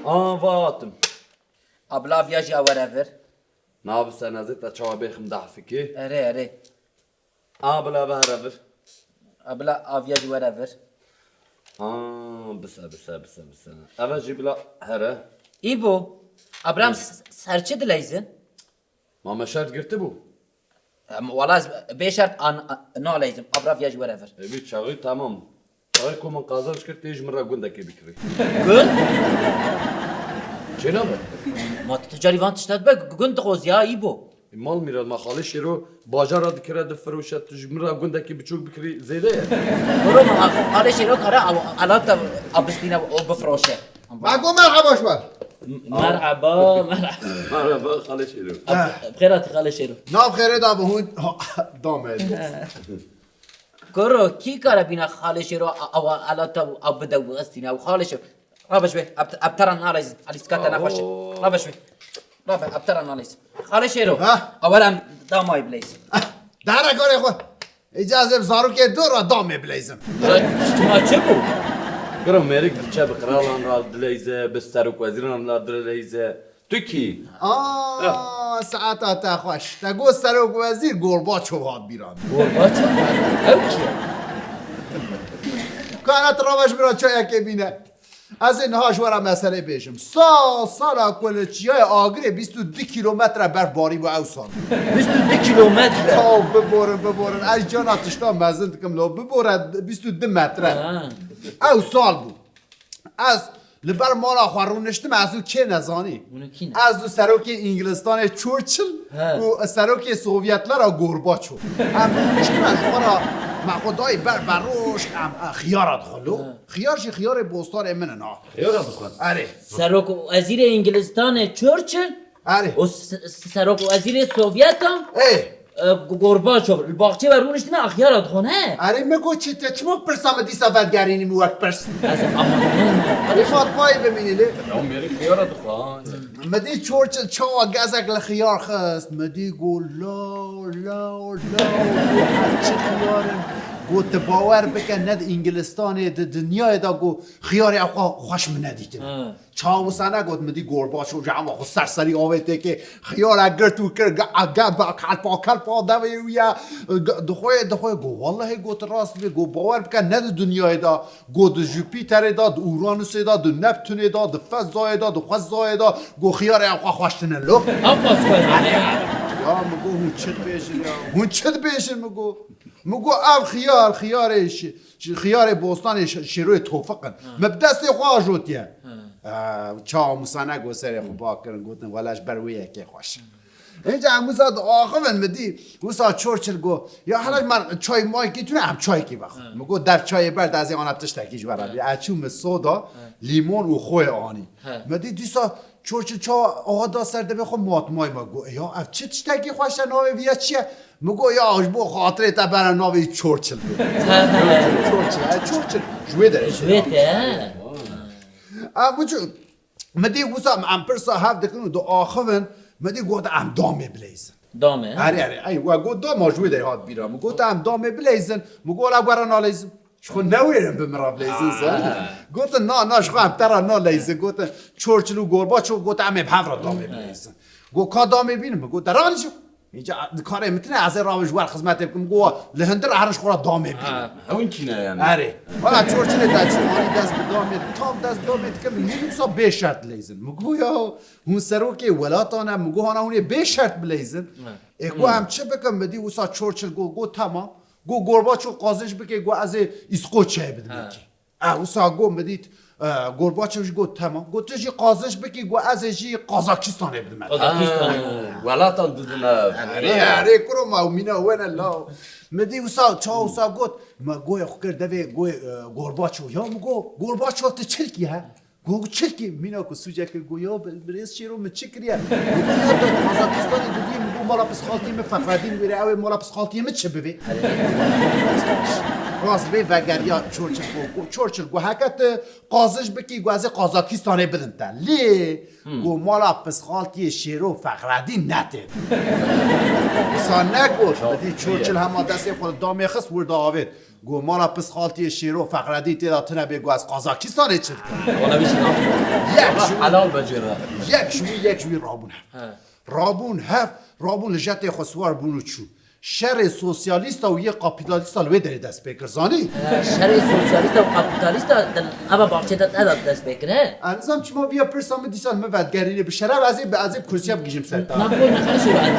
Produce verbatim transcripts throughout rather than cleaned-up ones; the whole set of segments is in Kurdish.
A, va hatim. Abla viya jî were vir. Na bi senezê te çawa bêxim dehfikê? Erê, erê. A, bila ve here vir. Abla aviya jî were vir. A, bise, bise, bise, bise. Eve jî bila here. Îbo, Abraham s- s- ser çi dileyzin? Ma me şert girtibû? Em, wala ez bê şert an, an, naleyzim. Abra viya jî were vir. E, vî çaxî temam. Çaxê ku min qazanç kir, tê ji min re gundekê bikirî. Gund? Çênabe? Ma tu carî van tişta dibe, gund dixoz ya, Îbo. E, mal mîrat, ma xalê Şêro bajara dikire, difiroşe, tu ji min re gundekî biçûk bikirî, zêde ye. Kuro ma xalê Şêro kare, ew, elata abistîne û bifiroşe. Ma go merhaba ji we. Merhaba, merhaba. Merhaba, xalê Şêro. Ab-, bi xêr hatî xalê Şêro. Nav xêrê da bi hûn. Dame. Kuro, kî kare bîne xalê Şêro a-, awa elata û a bide û estîne û xalê Şêro. Rabe ji wê, eb, eb te re naleyzin. Elî sika te nexweş e. Oo. Rabe ji wê. Rabe, eb te re naleyzin. Xalê Şêro. Ha? Ewel em damayî bileyzin. Ah, dere karê xwe. Îca ez ê bi zarokê dûr re damê bileyzim. Ya, çima çi bû? Kuro mêrik diçe bi qiralan re dileyze, bi serokwezîran re dileyze. Tu kî? Aa, saeta te xweş. Te got serokwezîr Gorbaçov hat bîra min. Gorbaçov? Ew kî ye? Kana tu rava ji min re çayekê bîne. Ez ê niha ji we re meselê bêjim. Sal sala ku li Çiyayê Agirê bîst û du kîlometre berf barî bû ew sal. Bîst û du kîlometre? Ya biborin, biborin. Ez cana tişta mezin dikim lo. Bibore bîst û du metre. Ha. Ew sal bû. Ez li ber mala xwe rûniştim, ez û kê nezanî. Hûn û kî ne? Ez û serokê Îngilistanê Churchill He. û serokê Sovyetlera Gorbaçov. Em rûniştine ji xwe re me xwe dayî ber beroşk, em, e, xiyara dixwin lo. He. Xiyar jî xiyarê bostanê min in ha. Xiyara dixwin? Erê. Serok û wezîrê Îngilistanê Churchill Erê. û s-, s-, serok û wezîrê Sovyetan Ê. e, Gorbaçov li baxçê ve rûniştine, a xiyara dixwin he. Erê, me got çi te çima pirsa me dîsa vedigerînî min wek pirs? Ez aman. Hadi Fatmayê bimînî lê. Ya mêrik xiyara dixwe ha. Me dî Churchill çawa gezek li xiyar xist. Me dî got law, law, law. Got ev çi xiyar in? Got tu bawer bike ne di Îngilistanê, di dinyayê de got xiyarê ew xwe xweş min nedîtine. Ha. Çawa wisa negot, min dî Gorbaçov ji ema xwe ser serî avêtê kê, xiyarek girt û kir, ge-, ge-, be-, kelpa, kelpa devê wî ye, ge-, dixwê, dixwê, got, wellehê got rast bê, got, bawer bike ne di dinyayê de, got, di Jupiterê de, di Uranusê de, di Neptunê de, di fezayê de, di xwezayê de, got, xiyarê ew xwe xweş tune lo. Ew qas xweş. Erê, erê. Ya, min got, hûn çi dibêjin ya? Hûn çi dibêjin, min got? Min got, ev xiyar, xiyarê şi-, Ji xiyarê bostanê şi-, şêroyê tofiq in. Ha. Me bi destê xwe ajotiye. Ha. Ew, çawa wisa negot serê xwe ba kirin, gotin, wele ji ber wê yekê xweş. Înca em wisa diaxivin, min dî, wisa Churchill got, ya hele ji me çay maykî tune, em çaykî vexwin. Ha. Min got, dev çayê ber de ez ê ana tiştekî ji we re bî. Ha. Ez çûm min soda, Ha. lîmon û xwê anî. Ha. Me dî dîsa Churchill çawa awa da ser devê xwe matmay me got, ya ev çi tiştekî xweş e, navê vî ya çi ye? Min got, ya ji bo xatirê te bere navê Churchill bê. Churchill, e, Churchill, ji wê derê. Ji wê te, he. Em biçû, min dî wisa em pirsa hev dikin û diaxivin, min dî got em damê bileyzin. Dame, he? Erê, erê, ey, we got dama ji wê derê hat bîra. Min got em damê bileyzin, min got la were naleyzin. Ji xwe newêrin bi min re bileyzin, Ha. zanî? Gotin, na, na, ji xwe em te re naleyzin. Gotin, Churchill û Gorbaçov, got, em ê bi hev re damê bileyzin. Got, ka damê bînin? Min got, deranî jî. Înca karê min tine, ez ê rawim ji wer xizmetê bikim. Got, li hundir re herin ji xwe re damê bînin. Ha, hewin kî ne yani? Erê. Wala Churchillê te çû, anî dest bi damê, tam dest bi damê dikir, min dî wisa bê şert bileyzin. Min got, ya, hûn serokê welatan e, min got, hana hûn ê bê şert bileyzin. Ha. Ê, got, Hmm. em çi bikin? Min dî wisa Churchill got, got, temam. Got, Gorbaçov qazinc bike, got, ez ê Îskoçyayê bidim Ha. yekî. E, wisa got, min dît, e, Gorbaçov jî got, temam. Got, tu jî qazinc bikî, got, ez ê jî Qazakistanê bidim. Qazakistan. Ha, welatan didin ev. Erê, erê, kuro ma, mîna we ne la. Min dî wisa, çawa wisa got, me goyê xwe kir devê goyê, e, Gorbaçov. Ya min got, Gorbaçov tu çirkî he? Got, çirkî, mîna ku sûcek kir, got, ya bi-, birêz Şêro min çi kiriye? Got, ya tu Qazakistanê didî, min got, mala pisxaltiyê min Fexredîn wêre, ew ê mala pisxaltiyê min çi bivê? Rast bê vegeriya Churchill got, got, Churchill got, heke tu qaziş bikî, got, ez ê Qazakistanê bidim te. Lê got, mala pisxaltiyê Şêro Fexredîn netê. Wisa negot, didî Churchill hema destê xwe li damê xist, wir da avêt. Got, mala pisxaltiyê Şêro Fexredîn tê de tune bê, got, ez Qazakistanê çi dikim? Wana wî jî naf. Yek ji wî, helal becêre. Yek ji wî, yek ji wî rabûn hev. He. Rabûn hev, rabûn li jetê xwe siwar bûn û çûn. Şerê sosyalîsta û yê kapîtalîsta li wê derê dest pê kir, zanî? He, şerê sosyalîsta û kapîtalîsta di eva baxçê de, te de dest pê kir, he? Ez nizam çima viya pirsa min dîsan min vedigerînê bi şeref, ez ê bi, ez ê bi kursiya bigihîjim ser te. Na, bol nexer şêro ez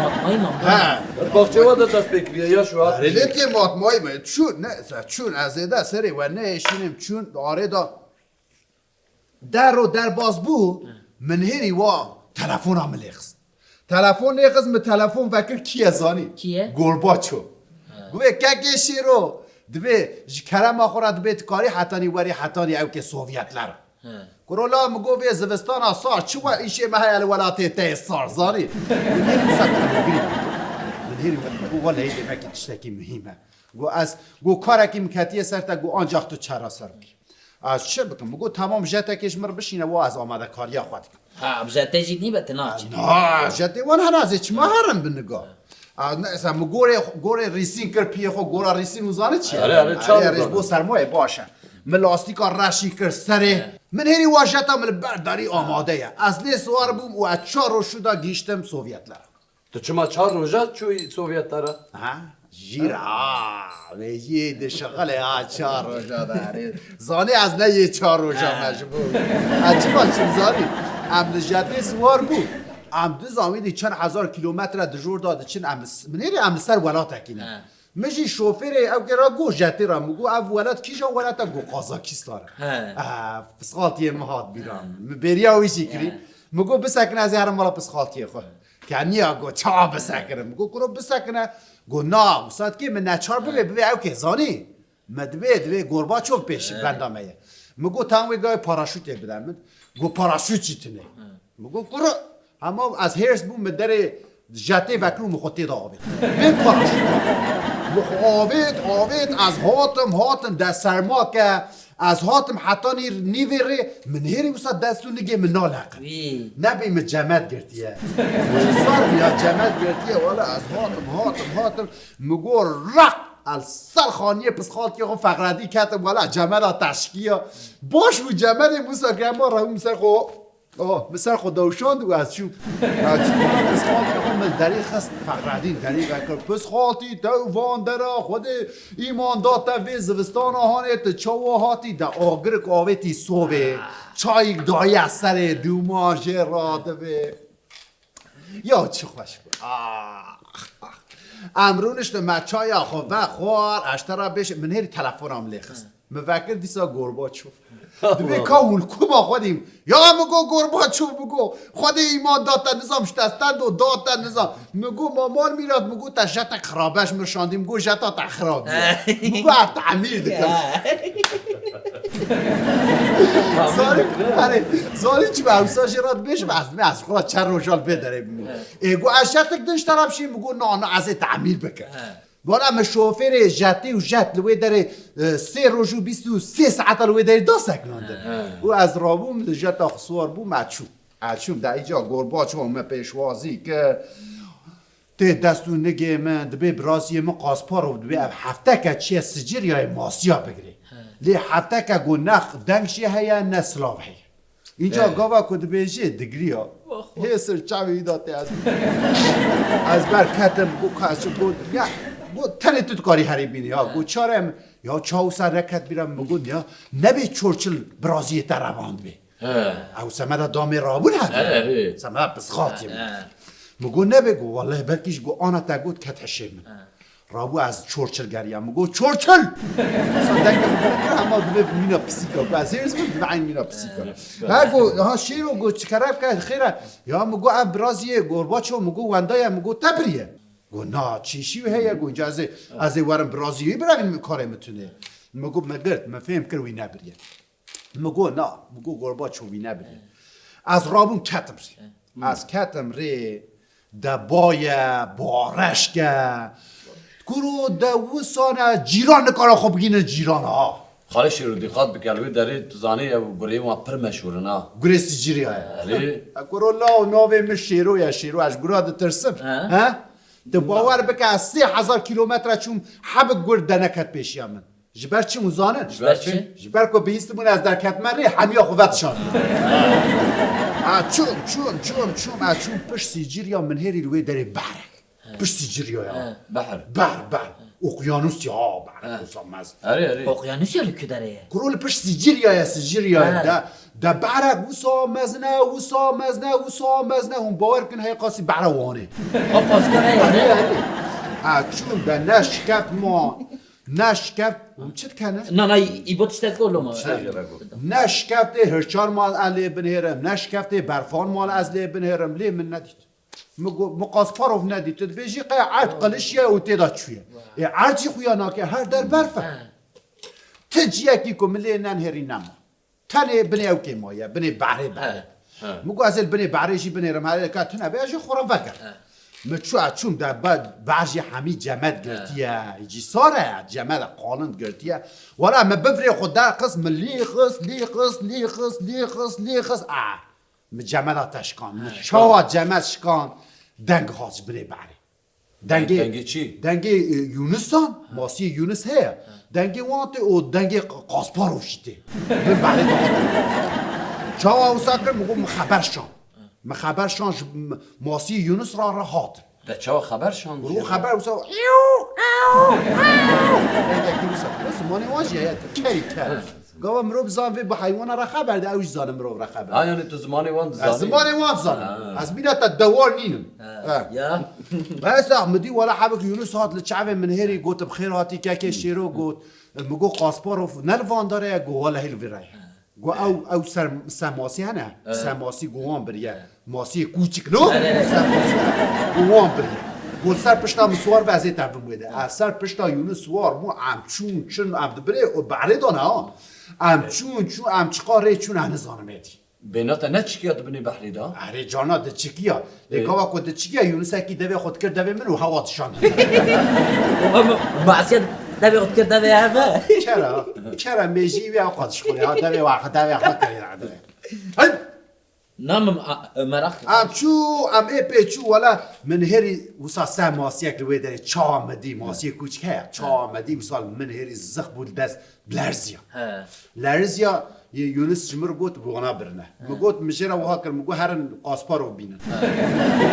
matmayî mam. He. Baxçê we de dest pê kiriye ya şu hat. Erê lê tê matmayî me. Çûn, ne, çûn ez ê de serê we nehêşînim, çûn arê da. Der û derbas bû, min hêrî wa telefona min lê xist. Telefon lê xist, min telefon vekir kî ye zanî? Kî ye? Gorbaço. He. Guvê kekê Şêro, dibê ji kerema xwe re dibê dikarî hetanî werî hetanî ewkê Sovyetler. He. Kuro la min got vê zivistana sar çi we îşê me heye li welatê te yê sar zanî? Min hêrî wisa telefon. Min hêrî wisa got welehî demekî tiştekî muhîm e. Got ez, got karekî min ketiye ser te, got ancax tu çareser bikî. Ez çi bikim? Min got, tamam, jetekê ji min re bişîne, wa ez amadekariya xwe dikim. Ha, bi jetê jî nîbe, tu naçî. Na, jetê wan her ez ê çima herim bi niga. A, ne, sen min gorê, gorê rîsîn kir piyê xwe, gora rîsîn û zanî çi ye? Erê, erê, çar Erê, roj ji bo sermayê baş e. Min lastîka reşî kir serê. Min hêrî wa jeta min li ber derî amade ye. Ez lê siwar bûm û ez çar roj şû da gihîştim Sovyetler. Tu çima çar roja çûyî Sovyetler e? Ha? Jîr ha. Vê jî dişixilê ha çar roja de. Erê, zanî ez ne yê çar roja me ji bo. Ez çima çim zanî? Em li jetê siwar bû. Em dizan wî dî çend hezar kîlometre di jor de diçin. Em li s-, min êrê em li ser welatekî ne. He. Min jî şofêrê ew kê ra got jetê ra. Min got ev welat kîjan welat e? Got Kazakistan. He. Ah, pisxaltiyê min hat bîra min. Min bêriya wî jî kirî. He. Min got bisekine ez ê herim mala pisxaltiyê xwe. Keniya got, ça bisekirim? Got, kuro bisekine. Got, na, wisa dikê min neçar bivê, bivê ew kê zanî. Me divê, divê Gorbaçov pêş benda me ye. Min got, tam wê gavê paraşûtê bide min. Got, paraşût jî tune. Min got, kuro, hema ez hêrs bûm, min derê jetê vekir û min xwe tê de avêt. Vê paraşût. Min xwe avêt, avêt, ez hatim, hatim, de serma ke, Ez hatim heta nîr-, nîvê rê, min hêrî wisa dest û nigê min naleqin. Wî. Nebî min cemet girtiye. Min sar bû ya cemet girtiye, wala ez hatim, hatim, hatim. Min got, raq! El ser xaniyê pisxaltiyê xwe Fexredî ketim, wala cemeda teşkiya. Baş bû cemedê min wisa kirema re min ser xwe Oh, min ser xwe dewşand û ez çûm. Ez çûm, pisxaltî xwe min derî xist, Fexredîn derî vekir. Pisxaltî, tew van dera, Xwedê îman da te vê zivistana hanê, tu çawa hatî? De agirik avêtî sobê, çayîk daye serê, dûma jê radibê. Ya çi xweş bû. Ah, ah. Em rûniştin me çaya xwe vexwar, ez ji te re bêjim, min hêrî telefona min lê xist. Min vekir dîsa Gorbaçov. Dibê ka hûn kuma xwedî. Ya min got Gorbaçov, min got, Xwedê îman da te, nizam ji te stendo da te, nizam. Min got, Mamal Mîrat, min got, te jetek xirabe ji min şandî, min got, jeta te xirab ye. Min got, ez temîr dikim. Zanî, erê, zanî çi be, ewsa jê re dibêjim, ez, ez xwe çend roja li vê derê bûm. Ê, got, ez jetek din ji te re bişînim, min got, na, na, ez ê temîr bikim. Wala me şofêrê jetî û jet li wê derê, e, sê roj û bîst û sê saeta li wê derê da sekinandin. He. Û ez rabûm, li jeta xwe siwar bûm, ez çûm. Ez çûm, de îca Gorbaçov me pêşwazî kir. Tê dest û nigê min, dibê biraziyê min Kasparov, dibê ev hefteke çiye Sicilyayê masiya bigirê. He. Lê hefteke got ne deng jê heye, ne silav heye. Înca gava ku dibêjê digiriya. Hêsir çavê wî da tê ez. Ez ber ketim, got ka ez çi got, ya, got tenê tu dikarî herê bînî ya. Got çare em, ya çaw ser neket bîra min, got ya, nebê Churchill biraziyê te revand bê. He. Ew semeda damê rabûn hebe. He, he. Semeda pisxatî. He. Min got nebê, got wallahî belkî ji got ana te got ket hişê min. He. Rabû ez Churchill geriya, min got, Churchill! Sa dengê xwe bire kir, hema dibê mîna pisîka. Ku ez hêrs bim, dibê eyn mîna pisîka. He, he. Her got, ha Şêro got, çi kerem ke, xêr e. Ya min got, ev biraziyê Gorbaçov, min got, wenda ye, min got, te biriye. Got, na, çîşî wî heye, got, ez ê, ez ê werim biraziyê wî birevînim, karê min tune. Min got, me girt, me fêm kir wî nebiriye. Min got, na, min got, Gorbaçov wî nebiriye. Ez rabûm ketim rê. Ez ketim rê, de baye, bareşke. Kuro de wisane cîran nikare xwe bigînin cîran ha. Xalê Şêro, dîqat bike, li wê derê tu zanî ew gureyên wan pir meşhûr in ha. Gurê Sicîrya ye. Erê. E, kuro law navê min Şêro ye, Şêro, ez ji gura ditirsim. He? He? Tu bawer bike, ez sê hezar kîlometre çûm, hebik gur deneket pêşiya min. Ji ber çi hûn zanin? Ji ber çi? Ji ber ku bihîstibûn ez derketime rê, hemiya xwe vedişand. Ha, çûm, çûm, çûm, çûm, ez çûm pişt Sicîrya, min hêrî li wê derê behrek. Pişt Sicîrya ya. He. Behr. Behr, behr. Okyanus ya, behr. He. Wisa mez. Erê, erê. Okyanus ya li ku derê ye? Kuro li pişt Sicîrya ye, Sicîrya ye. He. De, de behrek wisa mezin e, wisa mezin e, wisa mezin e. Hûn bawer kin heye qasî behra Wanê. Qas ka heye. Erê, erê. Ha, çûm de ne şikeft ma, ne şikeft. Hûn çi dikene? Na, na, î-, îbo tiştek golo ma. Tiştek golo. Ne şikeftê hirçan mal ez lê binêrim, ne şikeftê berfan mal ez lê binêrim. Lê min nedît. Min got, min Kasparov nedî. Tu dibêjî qey erd qilişiye û tê de çûye. Ê, erd jî xuya nake, her der berf e. He. Ti ciyekî ku min lê nenihêrî nema. Tenê binê ew kê maye, binê behrê behrê. He, he. Min got, ez ê li binê behrê jî binêrim, herê ka tune be, ez jî xwe re veger. He. Min çû, ez çûm de be-, behr jî hemî cemed girtiye, cî sar e, cemed e, qalind girtiye. Wela min bivirê xwe derxist, min lî xist, lî xist, lî xist, lî xist, lî xist, a. Min cemeda te şikan. Min çawa cemed şikan, deng hat ji binê behrê. Dengê, dengê çi? Dengê, e, Yûnisan, masiyê Yûnis heye. Dengê wan tê û dengê Q-, Kasparov jî tê. Bin behrê de hat. Çawa wisa kir, min got, min xeber şan. Min xeber şan ji m-, masiyê Yûnis re re hat. Te çawa xeber şand? Ro xeber wisa, dengekî wisa. Zimanê wan jî heye, kerî ker. Gava mirov bizan vê bi heywana re xeber de, ew jî zanin mirov re xeber. Ha, yani tu zimanê wan dizanî? Ez zimanê wan dizanim. Ha. Ez mîna te dewar nînim. Ha. Ha. Ya. Bes ah, mi dî wela hebik Yunus hat li çavê min hêrî, gotim xêr hatî kekê Şêro, got. Mi got Kasparov ne li van dare ye, got wela hê li vî re ye. Got ew, ew ser, semasî hene. Semasî got wan biriye. Masiyê kûçik no? Ser masiyê. Û wan birî. Got ser pişta min siwar be, ez ê tevim wê de. Ez ser pişta Yunus siwar bû, em çûn çin, em di birê û behrê dan ha. Em çûn çûn, em çiqa rê çûn, ez nizanim êdî. Bêhna te ne çikiya di binê behrê de? Erê cana diçikiya. Lê gava ku diçikiya, Yunusekî devê xwe dikir devê min û hewa dişand. Masiya devê xwe dikir devê hev e. Kera, kera mêjî wê ew qat şixulê ha, devê wa, devê xwe kirê ha, devê. Hey! Namim a, e, meraq. Em çû, em ê pê çû, wela min hêrî wisa se masiyek li wê derê çawa min dî, masiyê kûçik heye, çawa min dî, misal min hêrî zix bû li dest, lerziya. He. Lerziya, yê Yunus ji min re got, bi wana birine. He. Min got, min jê re wiha kir, min got, herin Kasparov bînin. He.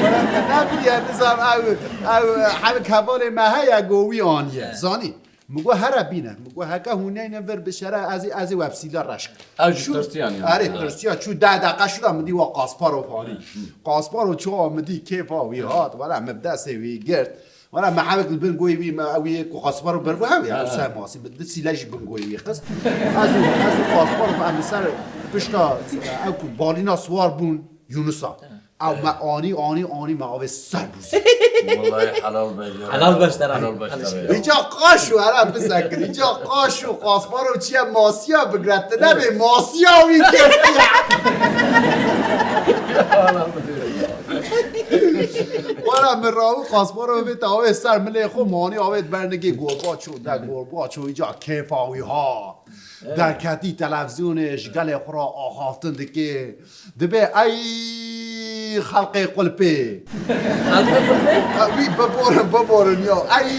Wela te nebiriye, nizam ew, ew, hevik hevalê me heye, go wî aniye. He. Zanî? Min got, here bîne. Min got, heke hûn neyne vir bi şere, ez ê, ez ê we bi sîla reş kim. Ew jî tirsiyan yani. Erê, tirsiya. Çû deh deqa şû da min dî wa Kasparov anî. Kasparov çawa min dî kêfa wî hat. Wela min bi destê wî girt. Wela me hevek li bin goyê wî, me, ew yê ku Kasparov ber bû hew ya. Ew ser masî. Min di sîle jî bin goyê wî xist. Ez û, ez û Kasparov em li ser pişta, ew ku balîna siwar bûn Yunusa. Ew me anî, anî, anî me avê ser bûzî. Wallahî helal be ya. Helal be ji te re. Helal be ji te re. Îca qaş û, here bisekir. Îca qaş û Kasparov çiye masiya bigre, tu nebê masiya wî girtiye. Wala min rawî Kasparov vê te avê ser milê xwe, manî avê bernigê gorba ço, de gorba ço, îca kêfa wî ha. Derketî televîzyonê ji gelê xwe re axaftin dike. Dibê ey xelqê qulpê. Xelqê qulpê? E, wî biborin, biborin ya. Ey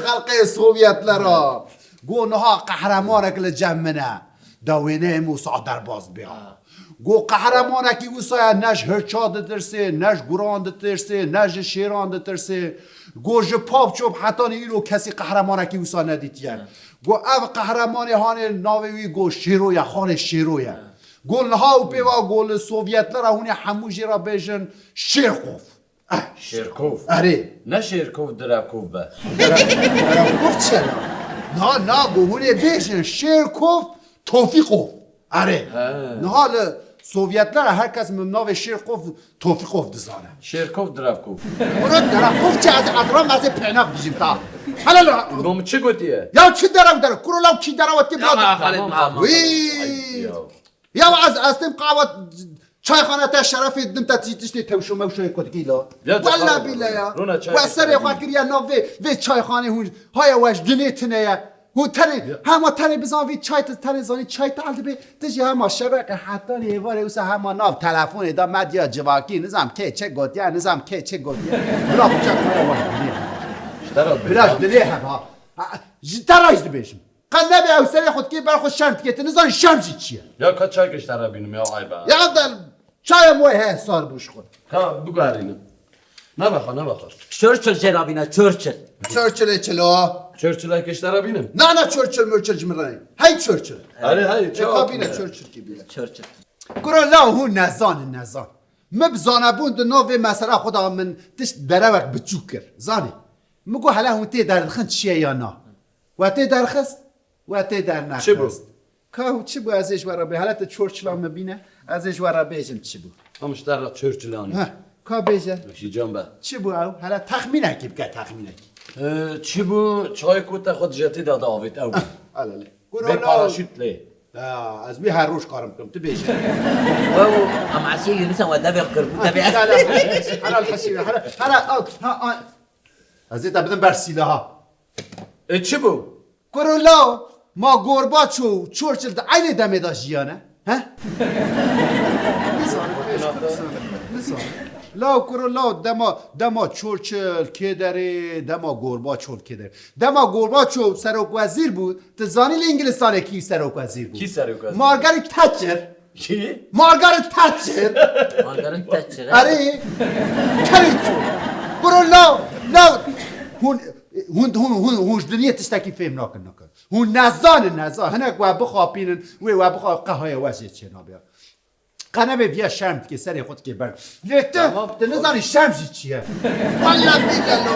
xelqê Sovyetlera. Go niha qehremanek li cem min e. Da wêneyê min wisa derbas dibe. Ha. Go qehremanekî wisa ye, ne ji hirça ditirsê, ne ji guran ditirsê, ne ji şêran ditirsê. Go ji pap çop hetanî îro kesî qehremanekî wisa nedîtiye. Ha. Go ev qehremanê hanê navê wî go Şêro ye, xalê Şêro ye. Go niha û pêva go li Sovyetlera hûn ê hemû jê re bêjin Şêrxov. Eh. Şêrkov. Erê. Ne Şêrkov, Direkov be. Direkov çi ye? Na, na, go hûn ê bêjin Şêrkov, Tofîqov. Erê. He. Niha li Sovyetlera her kes min navê Şêrkov, Tofîqov dizane. Şêrkov, Direkov. Kuro Direkov çi, ez, ez ram ez ê pênak dijim ta. Helal. Go min çi gotiye? Ya çi derew dere? Kuro law kî derew etiye bira. Tamam, tamam, tamam. Wî. Ay, ya. Ya ez, ez têm qawet Çayxane te şerefê didim te tiştê tewşo mewşoyê kutkî la. Ya, Wella çay bîle ya. Rûne çay We serê xwe kiriye nav vê, vê çayxanê hûn. Haya we ji dinê tine ye. Hûn tenê, hema tenê bizan vî çay te, tenê zanî çay te dibe. Ti jî hema şeveqê hetanî êvarê wisa hema nav telefonê da medya civakî. Nizam kê çi gotiye, nizam kê çi gotiye. Bila bıçak haya we dinê. Ji te re Bila ji dinê heba. Ha, ji te re jî dibêjim. Qe nebe ew serê xwe dikê ber xwe şerm dikê. Ti nizanî şerm jî çi ye. Ya ka çay kişte re bînim ya aybe. Ya de çayê moy he sar bû ji xwe. Ka biguherînim. Nebe xwe, nebe xwe. Churchill jê re bîne, Churchill. Churchillê çilo. Churchillê kişte re bînim. Na na Churchill Murchill ji min re. Hey Churchill. Erê hey, E çawa ka bîne bîne? Churchill kî bîne. Churchill. Kuro law hûn nezanin nezan. Min bi zanebûn di nav vê mesela xwe de min tişt derewek biçûk kir. Zanî. Min got hele hûn tê derdixin çi ye ya na. We tê derxist, we tê dernexist. Çi bû? Ka çi bû ez ê ji we re bê. Hele tu Churchilla min bîne, ez ê ji we re bêjim çi bû. Em ji te re Churchillan. Heh, ka bêje. Ji can be. Çi bû ew? Hele texmînekî bike texmînekî. Ee, çi bû? Çayê ku te xwe dijetê de diavêt ew bû. Hele le. Bê paraşût lê. Ya, ez wî her roj karim bikim. Tu bêje. Wew, em esiyê Yunus e we devê kir bû, devê. Hele, hele, hele, hele, hele, ha, ha. Ez ê te bidim ber sîlaha. E, çi bû? Kuro law, ma Gorbaçov û Churchill di eynê demê de jiyane? He? Nizanim, nizanim. Law kuro law, dema, dema Churchill kê derê, dema Gorbaçov kê derê. Dema Gorbaçov serokwezîr bû, tu zanî li Îngilistanê kî serokwezîr bû? Kî serokwezîr bû? Margaret Thatcher. Kî? Margaret Thatcher. Margaret Thatcher, he? Erê. Kerê çû. Kuro law, law. Hûn, hûn, hûn, hûn, hûn ji diniyê tiştekî fêm nakin, nakin. Hûn nezanin, nezan. Hinek we bixapînin, wê we bixapînin, qehaya we jê çênabe. Qe nebe viya şerm dike, serê xwe dike ber. Lê tu, Tamam. tu nizanî şerm jî çi ye. Wella bîle lo.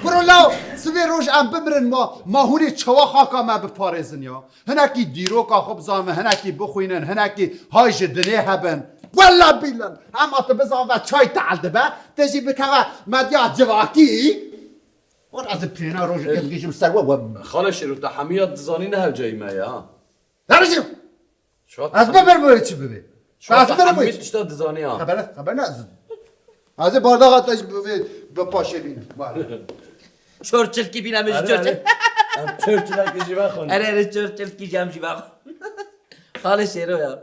Kuro law, sibê roj em bimirin ma, ma hûnê çawa xaka me biparêzin ya. Hinekî dîroka xwe bizanve, hinekî bixwînin, hinekî hay ji dinê hebin. Wella bîle. Hema tu bizanve çay te eldibe, te jî bikeve medya civakî. Wan ez pêna rojekê bigihîjim ser we, we. Xalê Şêro, te hemiya dizanî ne hewceyî me ye, ha? Hericim! Şuat Ez bibirim wê çi bibê. Şuat Ez bibirim hemî wê. Tişta dizanî, ha. Xeber, xeber ne ez. Ez ê bardaxa te jî bibê, bi paşê bînim. Bari. Churchill kî bîne min ji Churchill. Em Churchill'e jî vexwin. Erê, erê, Churchill kî jî em jî vexwin. Xalê Şêro ya.